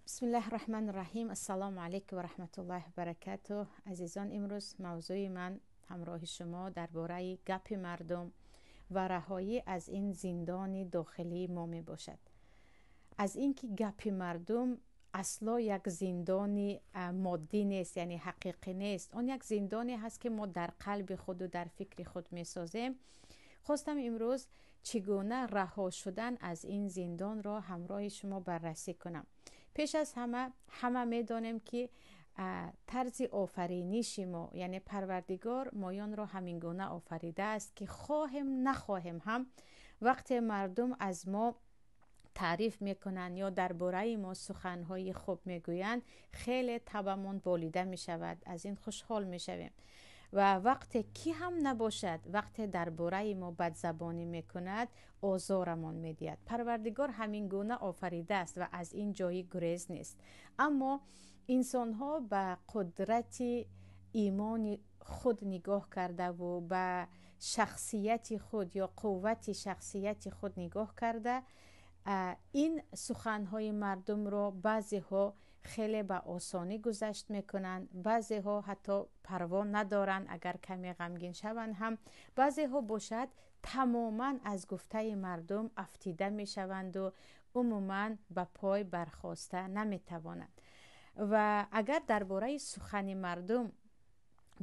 Бисмиллаҳи раҳмани раҳим. Ассалому алайкум ва раҳматуллоҳи ва баракатуҳ. Азизон, имрӯз мавзӯи ман ҳамроҳи шумо дар бораи гапи мардум ва раҳоӣ аз ин зиндони дохилии мо мебошад. Аз ин ки гапи мардум асло як зиндони моддӣ нест, яъне ҳақиқӣ нест. Он як зиндоне ҳаст, ки мо дар қалби худу дар фикри худ месозем. Хостам имрӯз чӣ гуна раҳо шудан аз ин зиндонро ҳамроҳи шумо баррасӣ кунам. Пеш аз ҳама, ҳама медонем, ки тарзи офариниши мо, яъне Парвардигор моёнро ҳамин гуна офаридааст, ки хоҳем нахоҳем ҳам вақте мардум аз мо таъриф мекунанд ё дар бораи мо суханҳои хуб мегӯянд, хеле табамон болида мешавад, аз ин хушҳол мешавем. Ва вақте ки ҳам набошад, вақте дар бораи мо бадзабонӣ мекунад, озорамон медиҳад. Парвардигор ҳамин гуна офаридааст ва аз ин ҷои гурез нест. Аммо инсонҳо ба қудрати имони худ нигоҳ кардаву ба шахсияти худ ё қуввати шахсияти худ нигоҳ карда, ин суханҳои мардумро баъзеҳо хеле ба осонӣ гузашт мекунанд, баъзеҳо ҳатто парво надоранд, агар каме ғамгин шаванд ҳам, баъзеҳо бошад тамоман аз гуфтаи мардум афтида мешаванду умуман ба пой бархоста наметавонанд. Ва агар дар бораи сухани мардум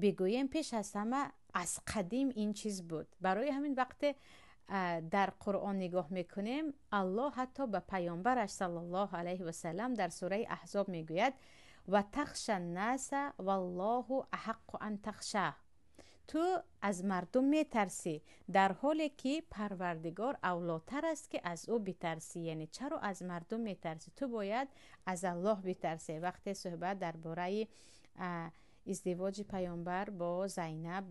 бигӯем, пеш аз ҳама аз қадим ин чиз буд. Барои ҳамин вақте дар Қуръон нигоҳ мекунем, Аллоҳ ҳатто ба паёмбараш саллаллоҳу алайҳи васаллам дар сураи Аҳзоб мегӯяд: ва тахша ннаса валлоҳу аҳаққу ан тахшаҳ. Ту аз мардум метарсӣ, дар ҳоле ки Парвардигор авлотар аст, ки аз ӯ битарсӣ. Яъне чаро аз мардум метарсӣ? Ту бояд аз Аллоҳ битарсӣ. Вақте суҳбат дар бораи издивоҷи паёмбар бо Зайнаб,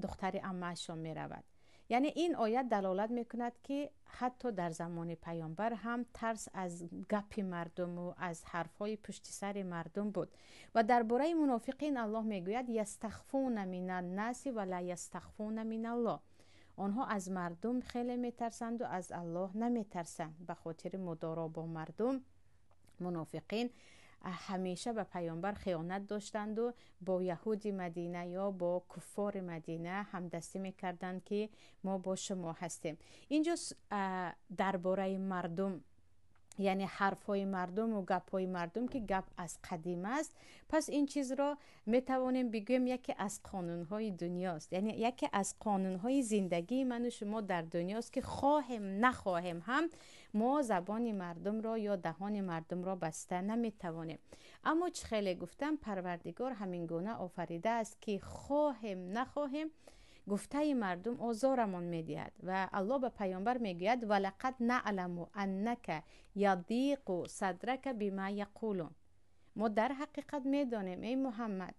духтари аммаашон меравад. Яъне ин оят далолат мекунад, ки ҳатто дар замони паёмбар ҳам тарс аз гапи мардуму аз ҳарфҳои пушти сари мардум буд. Ва дар бораи мунофиқин Аллоҳ мегӯяд: ястахфуна минаннаси ва ла ястахфуна миналлоҳ. Онҳо аз мардум хеле метарсанду аз Аллоҳ наметарсанд. Ба хотири мудоро бо мардум мунофиқин ҳамеша ба паёмбар хиёнат доштанду бо яҳуди Мадина ё бо куффори Мадина ҳамдастӣ мекарданд, ки мо бо шумо ҳастем. Инҷо дар бораи мардум, яъне ҳарфҳои мардуму гапҳои мардум, ки гап аз қадим аст, пас ин чизро метавонем бигӯем яке аз қонунҳои дунёст, яъне яке аз қонунҳои зиндагии ману шумо дар дунёст, ки хоҳем нахоҳем ҳам мо забони мардумро ё даҳони мардумро баста наметавонем. Аммо чӣ хеле гуфтам, Парвардигор ҳамин гуна офаридааст, ки хоҳем нахоҳем гуфтаи мардум озорамон медиҳад. Ва Аллоҳ ба паёмбар мегӯяд: валақад наъламу аннака ядиқу садрака бима яқулун. Мо дар ҳақиқат медонем, эй Муҳаммад,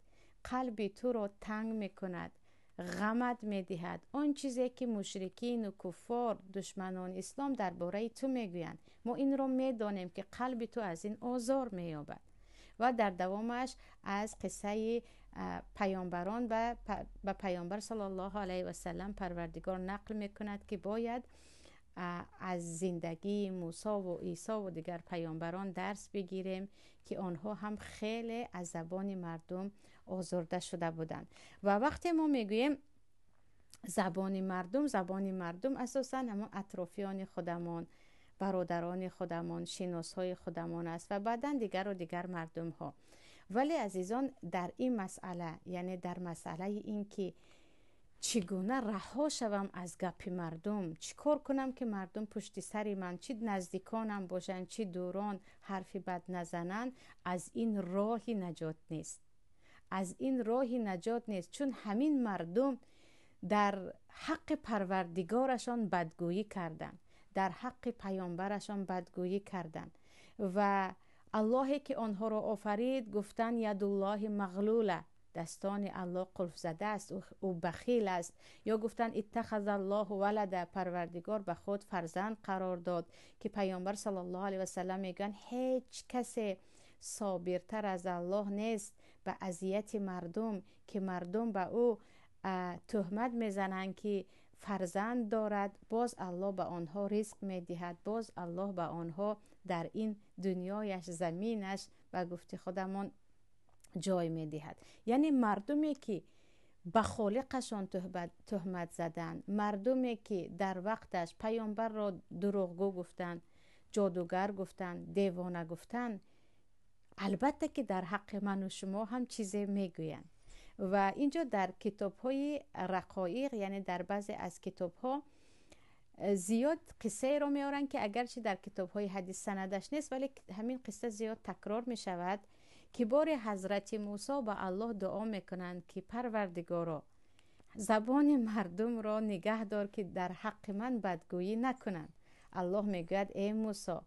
қалби туро танг мекунад, ғамат медиҳад он чизе ки мушрикину куффор, душманони ислом дар бораи ту мегӯянд. Мо инро медонем, ки қалби ту аз ин озор меёбад. Ва дар давомаш аз қиссаи паёмбарон ба паёмбар саллаллоҳу алайҳи васаллам Парвардигор нақл мекунад, ки бояд аз зиндагии Мусову Исову дигар паёмбарон дарс бигирем, ки онҳо ҳам хеле аз забони мардум озурда шуда буданд. Ва вақте мо мегӯем забони мардум, забони мардум асосан ҳамон атрофиёни худамон, бародарони худамон, шиносҳои худамон аст ва баъдан дигару дигар мардумҳо. Вале азизон, дар ин масъала, яъне дар масъалаи ин ки чӣ гуна раҳо шавам аз гапи мардум, чӣ кор кунам, ки мардум пушти сари ман, чӣ наздиконам бошанд, чӣ дурон, ҳарфи бад назананд, аз ин роҳи наҷот нест. Аз ин роҳи наҷот нест, чун ҳамин мардум дар ҳаққи Парвардигорашон бадгӯӣ карданд, дар ҳаққи паёмбарашон бадгӯӣ карданд ва Аллоҳе ки онҳоро офарид гуфтанд ядуллоҳи мағлула, дастони Аллоҳ қулфзада аст, ӯ бахил аст. Ё гуфтанд иттахазаллоҳу валада, Парвардигор ба худ фарзанд қарор дод, ки паёмбар саллаллоҳу алайҳи васаллам мегӯянд ҳеҷ касе собиртар аз Аллоҳ нест ба азияти мардум, ки мардум ба ӯ тӯҳмат мезананд, ки фарзанд дорад, боз Аллоҳ ба онҳо ризқ медиҳад, боз Аллоҳ ба онҳо Дар ин дунёяш, заминаш, ба гуфти худамон, ҷой медиҳад. Яъне мардуме ки ба холиқашон туҳмат заданд, мардуме ки дар вақташ паёмбарро дурӯғгӯ гуфтанд, ҷодугар гуфтанд, девона гуфтанд, албатта ки дар ҳаққи ману шумо ҳам чизе мегӯянд. Ва инҷо дар китобҳои рақоиқ, яъне дар баъзе аз китобҳо зиёд қиссаеро меоранд, ки агарчи дар китобҳои ҳадис санадаш нест, вале ҳамин қисса зиёд такрор мешавад, ки бори ҳазрати Мусо ба Аллоҳ дуо мекунанд, ки Парвардигоро, забони мардумро нигаҳ дор, ки дар ҳаққи ман бадгӯӣ накунанд. Аллоҳ мегӯяд: «Э Мусо,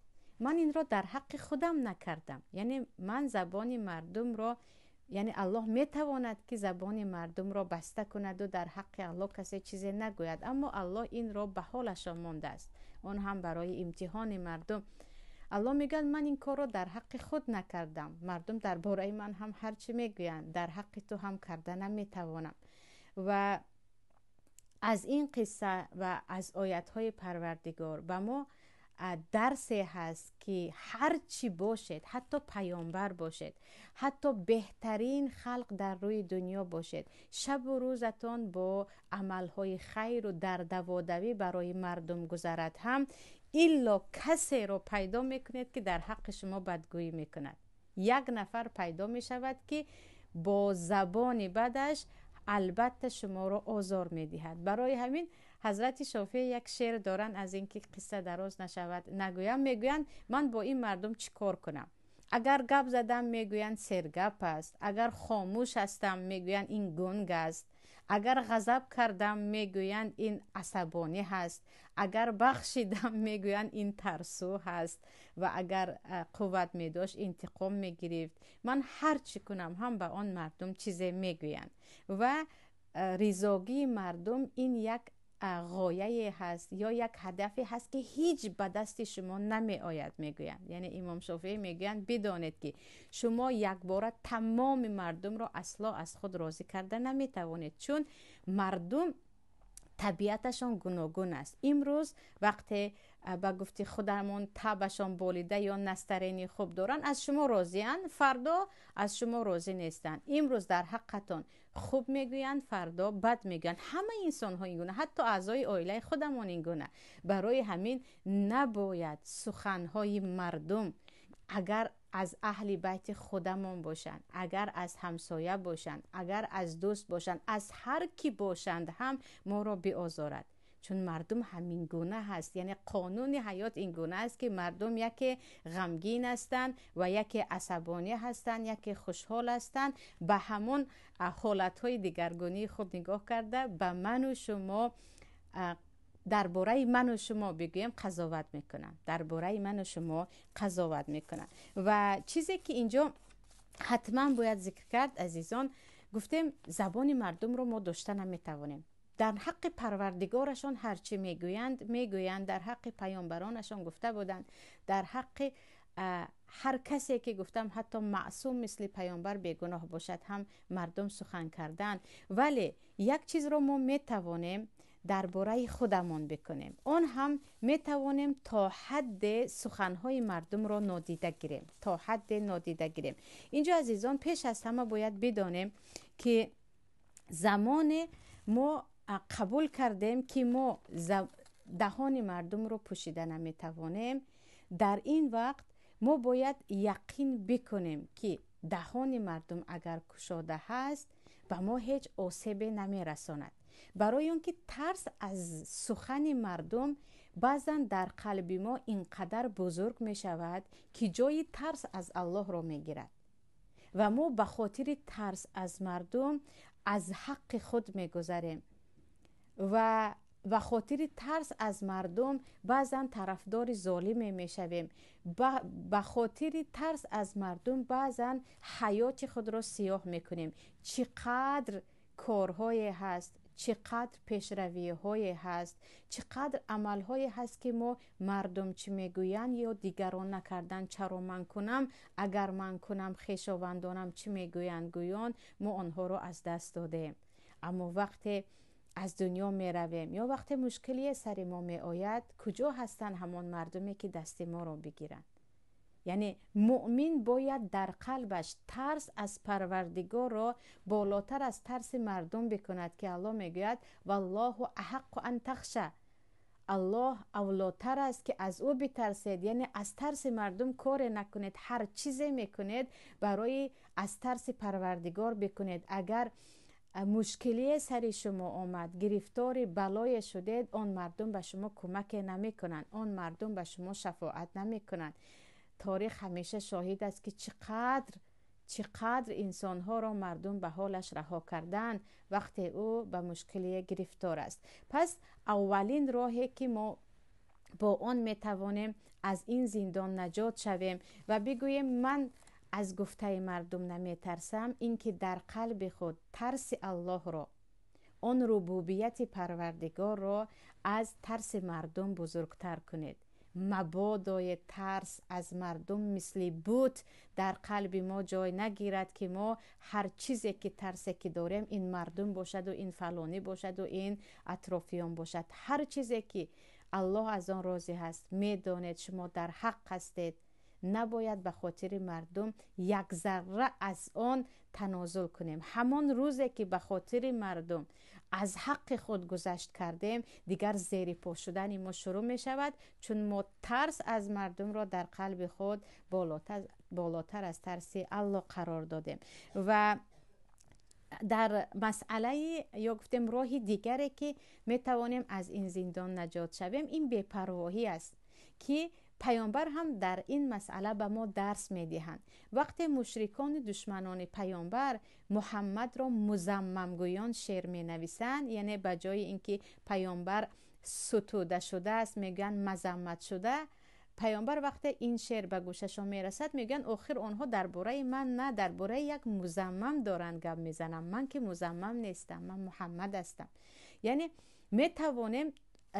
ман инро дар ҳаққи худам накардам». Яъне ман забони мардумро, яъне Аллоҳ метавонад, ки забони мардумро баста кунаду дар ҳаққи Аллоҳ касе чизе нагӯяд, аммо Аллоҳ инро ба ҳолашон мондааст, он ҳам барои имтиҳони мардум. Аллоҳ мегӯяд: «Ман ин корро дар ҳаққи худ накардам. Мардум дар бораи ман ҳам ҳарчи мегӯянд, дар ҳаққи ту ҳам карда наметавонам». Ва аз ин қисса ва аз оятҳои Парвардигор ба мо дарсе ҳаст, ки ҳар чӣ бошед, ҳатто паёмбар бошед, ҳатто беҳтарин халқ дар рӯи дунё бошед, шабу рӯзатон бо амалҳои хайру дар даводавӣ барои мардум гузарад ҳам, илло касеро пайдо мекунед, ки дар ҳаққи шумо бадгӯӣ мекунад. Як нафар пайдо мешавад, ки бо забони бадаш албатта шуморо озор медиҳад. Барои ҳамин ҳазрати Шофеъ як шеър доранд, аз ин ки қисса дароз нашавад нагӯям. Мегӯянд: «Ман бо ин мардум чӣ кор кунам? Агар гап задам, мегӯянд сергап аст, агар хомӯш ҳастам, мегӯянд ин гунг аст, агар ғазаб кардам, мегӯянд ин асабонӣ ҳаст, агар бахшидам, мегӯянд ин тарсу ҳаст ва агар қувват медошт, интиқом мегирифт. Ман ҳар чӣ кунам ҳам, ба он мардум чизе мегӯянд». Ва ризогии мардум ин як ғояе ҳаст ё як ҳадафе ҳаст, ки ҳеҷ ба дасти шумо намеояд, мегӯянд. Яъне имом Шофеъӣ мегӯянд: бидонед, ки шумо якбора тамоми мардумро асло аз худ розӣ карда наметавонед, чун мардум табиаташон гуногун аст. Имрӯз вақте ба гуфти худамон табашон болида ё настроение хуб доранд, аз шумо розианд, фардо аз шумо розӣ нестанд. Имрӯз дар ҳаққатон хуб мегӯянд, фардо бад мегӯянд. Ҳама инсонҳо ин гуна, ҳатто аъзои оилаи худамон ин гуна. Барои ҳамин набояд суханҳои мардум, агар аз аҳли байти худамон бошанд, агар аз ҳамсоя бошанд, агар аз дӯст бошанд, аз ҳар кӣ бошанд ҳам, моро биозорад, чун мардум ҳамин гуна ҳаст. Яъне қонуни ҳаёт ин гуна аст, ки мардум яке ғамгин ҳастанд ва яке асабонӣ ҳастанд, яке хушҳол ҳастанд. Ба ҳамон ҳолатҳои дигаргунии худ нигоҳ карда, ба ману шумо, дар бораи ману шумо бигӯем, қазоват мекунанд, дар бораи ману шумо қазоват мекунанд. Ва чизе ки инҷо ҳатман бояд зикр кард, азизон, гуфтем, забони мардумро мо дошта наметавонем. Дар ҳаққи Парвардигорашон ҳарчи мегӯянд, мегӯянд, дар ҳаққи паёмбаронашон гуфта буданд, дар ҳаққи ҳар касе ки гуфтам, ҳатто маъсум мисли паёмбар бегуноҳ бошад ҳам, мардум сухан карданд. Вале як чизро мо метавонем дар бораи худамон бикунем, он ҳам метавонем то ҳадде суханҳои мардумро нодида гирем, то ҳадде нодида гирем. Инҷо, азизон, пеш аз ҳама бояд бидонем, ки замоне мо қабул кардем, ки мо даҳони мардумро пӯшида наметавонем, дар ин вақт мо бояд яқин бикунем, ки даҳони мардум агар кушода ҳаст, ба мо ҳеҷ осебе намерасонад. Барои он ки тарс аз сухани мардум баъзан дар қалби мо ин қадар бузург мешавад, ки ҷои тарс аз Аллоҳро мегирад ва мо ба хотири тарс аз мардум аз ҳаққи худ мегузарем ва ба хотири тарс аз мардум баъзан тарафдори золиме мешавем, ба хотири тарс аз мардум баъзан ҳаёти худро сиёҳ мекунем. Чӣ қадр корҳое ҳаст, чӣ қадр пешравиҳое ҳаст, чӣ қадр амалҳое ҳаст, ки мо мардум чӣ мегӯянд ё дигарон накардан, чаро ман кунам, агар ман кунам, хешовандонам чӣ мегӯянд гӯён мо онҳоро аз даст додем. Аммо вақте аз дунё меравем ё вақте мушкилие сари мо меояд, куҷо ҳастанд ҳамон мардуме, ки дасти моро бигиранд? Яъне муъмин бояд дар қалбаш тарс аз Парвардигорро болотар аз тарси мардум бикунад, ки Аллоҳ мегӯяд: «Валлоҳу аҳаққу ан тахша», Аллоҳ авлотар аст, ки аз ӯ битарсед. Яъне аз тарси мардум коре накунед, ҳар чизе мекунед, барои аз тарси Парвардигор бикунед. Агар мушкилие сари шумо омад, гирифтори балое шудед, он мардум ба шумо кӯмаке намекунанд, он мардум ба шумо шафоат намекунанд. Таърих ҳамеша шоҳид аст, ки чӣ қадр инсонҳоро мардум ба ҳолаш раҳо карданд, вақте ӯ ба мушкилие гирифтор аст. Пас аввалин роҳе, ки мо бо он метавонем аз ин зиндон наҷот шавем ва бигӯем: «Ман аз гуфтаи мардум наметарсам», ин ки дар қалби худ тарси Аллоҳро, он рубубияти Парвардигорро аз тарси мардум бузургтар кунед. Мабодое тарс аз мардум мисли бут дар қалби мо ҷой нагирад, ки мо ҳар чизе ки тарсе ки дорем, ин мардум бошаду, ин фалонӣ бошаду, ин атрофиён бошад. Ҳар чизе ки Аллоҳ аз он розӣ ҳаст, медонед, шумо дар ҳақ ҳастед, набояд ба хотири мардум як зарра аз он танозул кунем. Ҳамон рӯзе ки ба хотири мардум аз ҳаққи худ гузашт кардем, дигар зери по шудани мо шурӯъ мешавад, чун мо тарс аз мардумро дар қалби худ болотар аз тарси Аллоҳ қарор додем. Ва дар масъалаи ё гуфтем роҳи дигаре, ки метавонем аз ин зиндон наҷот шавем, ин бепарвоҳӣ аст, ки паёмбар ҳам дар ин масъала ба мо дарс медиҳанд. Вақте мушрикони душманони паёмбар Муҳаммадро музаммамгӯён шеър менависанд, яъне ба ҷои ин ки паёмбар сутуда шудааст, мегӯянд мазаммат шуда. Паёмбар вақте ин шеър ба гӯшашон мерасад, мегӯянд: «Охир онҳо дар бораи ман на, дар бораи як музаммам доранд гап мезананд. Ман ки музаммам нестам, ман Муҳаммад ҳастам». Яъне метавонем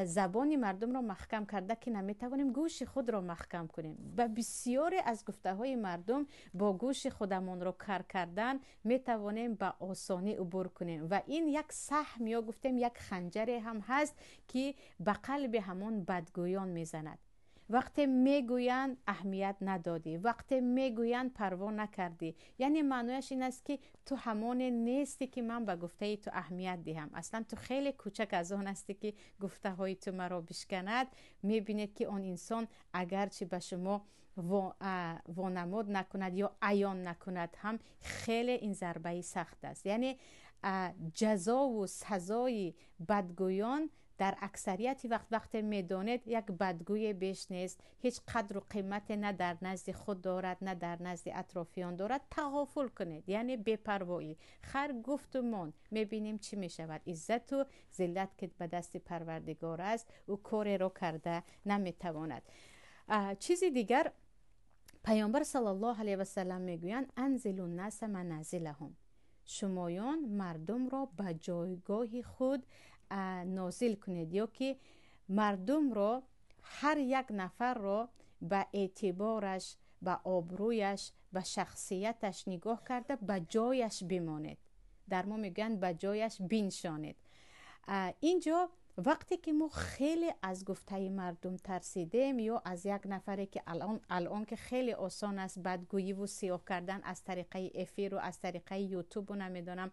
забони мардумро маҳкам карда, ки наметавонем, гӯши худро маҳкам кунем. Ба бисёре аз гуфтаҳои мардум бо гӯши худамонро кар кардан метавонем ба осонӣ убур кунем. Ва ин як саҳм ё гуфтем як ханҷаре ҳам ҳаст, ки ба қалби ҳамон бадгӯён мезанад. Вақте мегӯянд, аҳамият надодӣ, вақте мегӯянд, парво накардӣ, яъне маънояш ин аст, ки ту ҳамоне нестӣ, ки ман ба гуфтаи ту аҳамият диҳам. Аслан ту хеле кӯчак аз он ҳастӣ, ки гуфтаҳои ту маро бишканад. Мебинед, ки он инсон агарчи ба шумо вонамуд накунад ё аён накунад ҳам, хеле ин зарбаи сахт аст. Яъне ҷазову сазои бадгӯён дар аксарияти вақт, вақте медонед, як бадгӯе беш нест, ҳеҷ қадру қимате на дар назди худ дорад, на дар назди атрофиён дорад, тағофул кунед, яъне бепарвоӣ. Хар гуфту монд, мебинем, чӣ мешавад. Иззату зиллат ки ба дасти Парвардигор аст, ӯ кореро карда наметавонад. Чизи дигар, паёмбар саллаллоҳу алайҳи васалам мегӯянд: «Анзилу наса маназилаҳум», шумоён мардумро ба ҷойгоҳи худ нозил кунед, ё ки мардумро, ҳар як нафарро ба эътибораш, ба обрӯяш, ба шахсияташ нигоҳ карда, ба ҷояш бимонед. Дар мо мегӯянд, ба ҷояш биншонед. Инҷо вақте ки мо хеле аз гуфтаи мардум тарсидем ё аз як нафаре, ки алон ки хеле осон аст бадгӯиву сиёҳ кардан аз тариқаи эфиру аз тариқаи Ютубу намедонам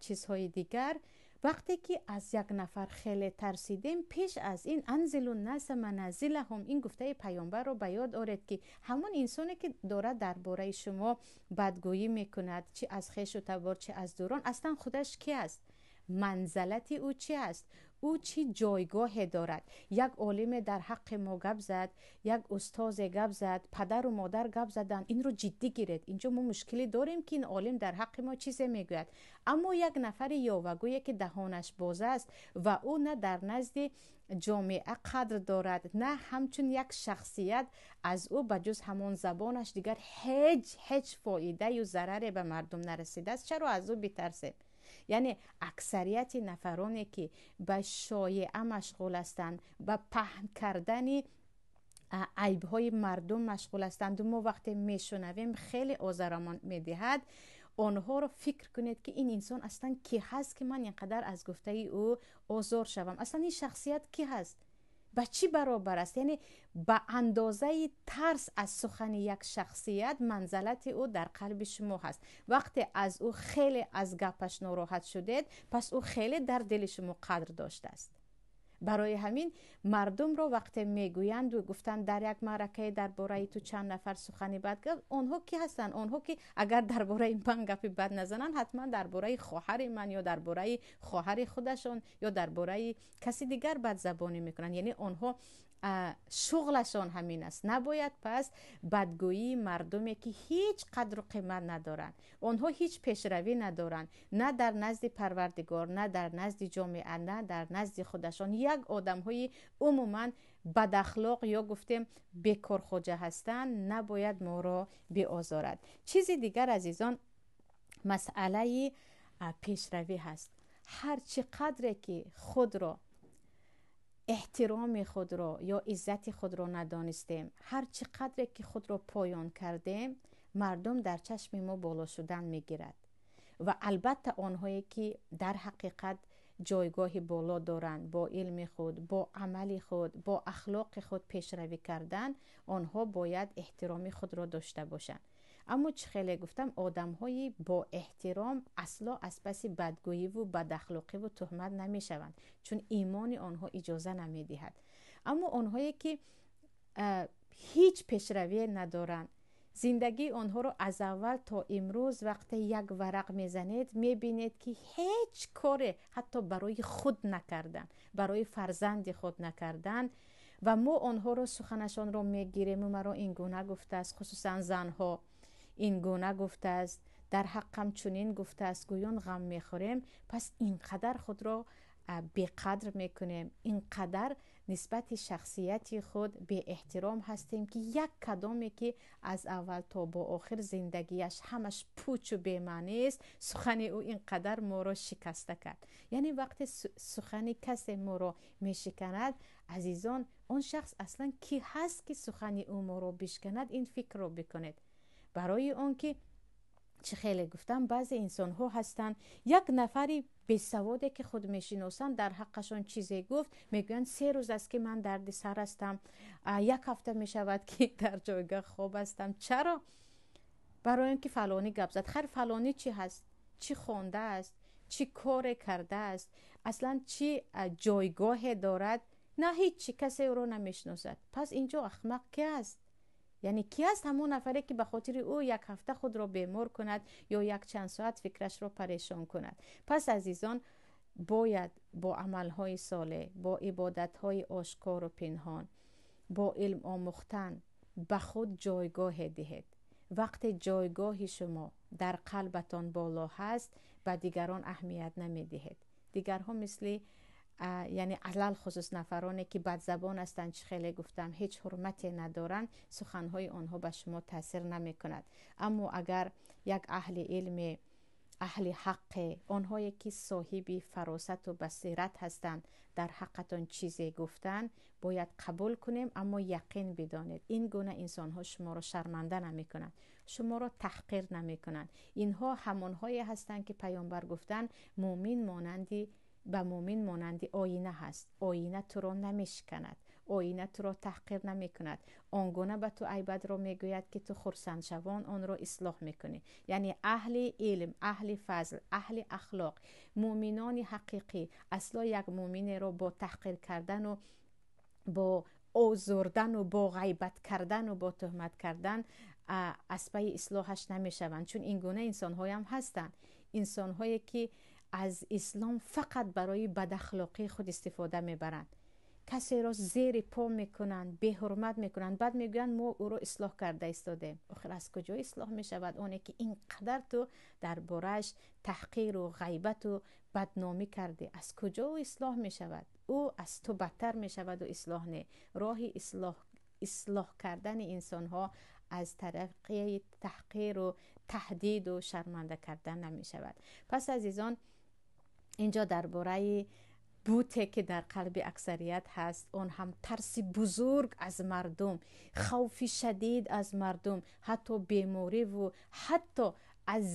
чизҳои дигар, вақте ки аз як нафар хеле тарсидем, пеш аз ин «анзилу наса маназилаҳум», ин гуфтаи паёмбарро ба ёд оред, ки ҳамон инсоне ки дорад дар бораи шумо бадгӯӣ мекунад, чи аз хешу табор, чи аз дурон, аслан худаш ки аст, манзалати ӯ чи аст, ӯ чӣ ҷойгоҳе дорад? Як олиме дар ҳаққи мо гап зад, як устозе гап зад, падару модар гап заданд, инро ҷиддӣ гиред. Инҷо мо мушкилӣ дорем, ки ин олим дар ҳаққи мо чизе мегӯяд. Аммо як нафари ёвагӯе, ки даҳонаш боз аст ва ӯ на дар назди ҷомеа қадр дорад, на ҳамчун як шахсият, аз ӯ ба ҷуз ҳамон забонаш дигар ҳеҷ фоидаю зараре ба мардум нарасидааст, чаро аз ӯ битарсем? Яъне аксарияти нафароне, ки ба шоеа машғул ҳастанд, ба паҳн кардани айбҳои мардум машғул ҳастанд, мо вақте мешунавем, хеле озарамон медиҳад. Онҳоро фикр кунед, ки ин инсон аслан ки ҳаст, ки ман ин қадар аз гуфтаи ӯ озор шавам? Аслан ин шахсият ки ҳаст? Ба чӣ баробар аст? Яъне ба андозаи тарс аз сухани як шахсият манзалати ӯ дар қалби шумо ҳаст. Вақте аз ӯ хеле аз гапаш нороҳат шудед, пас ӯ хеле дар дили шумо қадр доштааст. Барои ҳамин мардумро вақте мегӯянд, гуфтанд дар як маъракае дар бораи ту чанд нафар сухани бад гуфт, онҳо кӣ ҳастанд? Онҳо ки агар дар бораи ман гапи бад назананд, ҳатман дар бораи хоҳари ман ё дар бораи хоҳари худашон ё дар бораи каси дигар бадзабонӣ мекунанд. Яъне онҳо шуғлашон ҳамин аст. Набояд пас бадгӯии мардуме ки ҳеҷ қадру қимат надоранд, онҳо ҳеҷ пешравӣ надоранд, на дар назди Парвардигор, на дар назди ҷомеа, на дар назди худашон, як одамҳои умуман бадахлоқ ё гуфтем бекорхоҷа ҳастанд, набояд моро биозорад. Чизи дигар, азизон, масъалаи пешравӣ ҳаст. Ҳар чӣ қадре ки худро, эҳтироми худро ё иззати худро надонистем, ҳар чӣ қадре ки худро поён кардем, мардум дар чашми мо боло шудан мегирад. Ва албатта онҳое ки дар ҳақиқат ҷойгоҳи боло доранд, бо илми худ, бо амали худ, бо ахлоқи худ пешравӣ кардан, онҳо бояд эҳтироми худро дошта бошанд. Аммо чӣ хеле гуфтам, одамҳои бо эҳтиром асло аз паси бадгӯиву бадахлоқиву туҳмат намешаванд, чун имони онҳо иҷоза намедиҳад. Аммо онҳое ки ҳеҷ пешравие надоранд, зиндагии онҳоро аз аввал то имрӯз вақте як варақ мезанед, мебинед ки ҳеҷ коре ҳатто барои худ накардан, барои фарзанди худ накардан. Ва мо онҳоро суханашонро мегирем, маро ин гуна гуфтааст, хусусан занҳо ин гуна гуфтааст, дар ҳаққам чунин гуфтааст, гӯён ғам мехӯрем. Пас ин қадар худро беқадр мекунем, ин қадар нисбати шахсияти худ беэҳтиром ҳастем, ки як кадоме ки аз аввал то бо охир зиндагиаш ҳамаш пучу бемаънист, сухани ӯ ин қадар моро шикаста кард. Яъне вақте сухани касе моро мешиканад, азизон, он шахс аслан кӣ ҳаст ки сухани ӯ моро бишканад? Ин фикрро бикунед. Барои он ки чӣ хеле гуфтам, баъзе инсонҳо ҳастанд, як нафари бесаводе ки худ мешиносанд, дар ҳаққашон чизе гуфт, мегӯянд 3 рӯз аст ки ман дарди сар ҳастам, як ҳафта мешавад ки дар ҷойгоҳ хоб ҳастам. Чаро? Барои он ки фалонӣ гап зад. Хайр, фалонӣ чӣ ҳаст? Чӣ хондааст? Чӣ коре кардааст? Аслан чӣ ҷойгоҳе дорад? На ҳеҷ касе ӯро намешиносад. Пас инҷо ахмақ ки аст? Яъне ки аст ҳамон нафаре ки ба хотири ӯ як ҳафта худро бемор кунад ё як чанд соат фикрашро парешон кунад? Пас азизон, бояд бо амалҳои солеҳ, бо ибодатҳои ошкору пинҳон, бо илм омӯхтан ба худ ҷойгоҳе диҳед. Вақте ҷойгоҳи шумо дар қалбатон боло ҳаст, ба дигарон аҳамият намедиҳед. Дигарҳо мисли яъне алалхусус нафароне ки бадзабон ҳастанд, чӣ хеле гуфтам, ҳеҷ ҳурмате надоранд, суханҳои онҳо ба шумо таъсир намекунад. Аммо агар як аҳли илме, аҳли ҳаққе, онҳое ки соҳиби фаросату басират ҳастанд, дар ҳаққатон чизе гуфтанд, бояд қабул кунем, аммо яқин бидонед, ин гуна инсонҳо шуморо шарманда намекунанд, шуморо таҳқир намекунанд. Инҳо ҳамонҳое ҳастанд ки паёмбар гуфтанд, мӯмин монанди ба мӯмин монанди оина ҳаст. Оина туро намешиканад, оина туро таҳқир намекунад, он гуна ба ту айбадро мегӯяд ки ту хурсандшавон онро ислоҳ мекунӣ. Яъне аҳли илм, аҳли фазл, аҳли ахлоқ, мӯминони ҳақиқӣ асло як мӯминеро бо таҳқир кардану бо озурдану бо ғайбат кардану бо туҳмат кардан аз пайи ислоҳаш намешаванд. Чун ин гуна инсонҳоям ҳастанд, инсонҳое ки аз ислом фақат барои бадахлоқии худ истифода мебаранд, касеро зери по мекунанд, беҳурмат мекунанд, баъд мегӯянд мо ӯро ислоҳ карда истодем. Охир аз куҷо ислоҳ мешавад оне ки ин қадар ту дар борааш таҳқиру ғайбату бадномӣ кардӣ? Аз куҷо ӯ ислоҳ мешавад? Ӯ аз ту бадтар мешаваду ислоҳ не. Роҳи ислоҳ кардани инсонҳо аз тариқи таҳқиру таҳдиду шарманда кардан намешавад. Пас азизон, инҷо дар бораи буте ки дар қалби аксарият ҳаст, он ҳам тарси бузург аз мардум, хавфи шадид аз мардум, ҳатто бемориву ҳатто Аз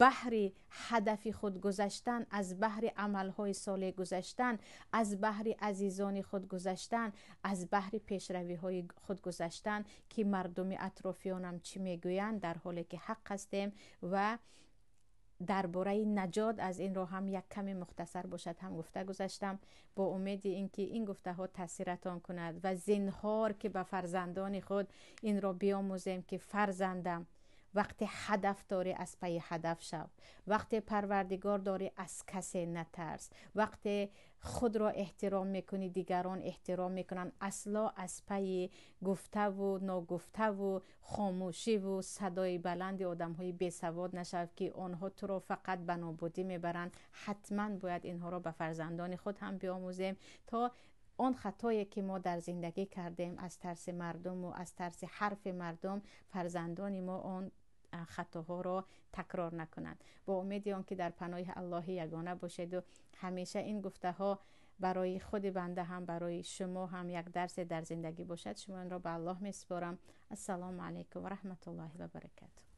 баҳри ҳадафи худ гузаштан, аз баҳри амалҳои солеҳ гузаштан, аз баҳри азизони худ гузаштан, аз баҳри пешравиҳои худ гузаштан, ки мардуми атрофиёнам чӣ мегӯянд, дар ҳоле ки ҳақ ҳастем. Ва дар бораи наҷот аз ин роҳ ҳам як каме мухтасар бошад ҳам гуфта гузаштам, бо умеди инки ин гуфтаҳо таъсиратон кунад ва зинҳор ки ба фарзандони худ инро биомӯзем, ки фарзандам, вақте ҳадаф дорӣ, аз пайи ҳадаф шав, вақте парвардигор дорӣ, аз касе натарс, вақте худро эҳтиром мекунӣ, дигарон эҳтиром мекунанд. Асло аз пайи гуфтаву ногуфтаву хомӯшиву садои баланди одамҳои бесавод нашав, ки онҳо туро фақат ба нобудӣ мебаранд. Ҳатман бояд инҳоро ба фарзандони худ ҳам биомӯзем, то он хатое ки мо дар зиндагӣ кардем аз тарси мардуму аз тарси ҳарфи мардум, фарзандони мо он хатоҳоро такрор накунанд. Бо умеди он ки дар паноҳи Аллоҳи ягона бошеду ҳамеша ин гуфтаҳо барои худи банда ҳам, барои шумо ҳам як дарсе дар зиндагӣ бошад, шуморо ба Аллоҳ месупорам. Ассалому алайкум ва раҳматуллоҳи ва баракатуҳ.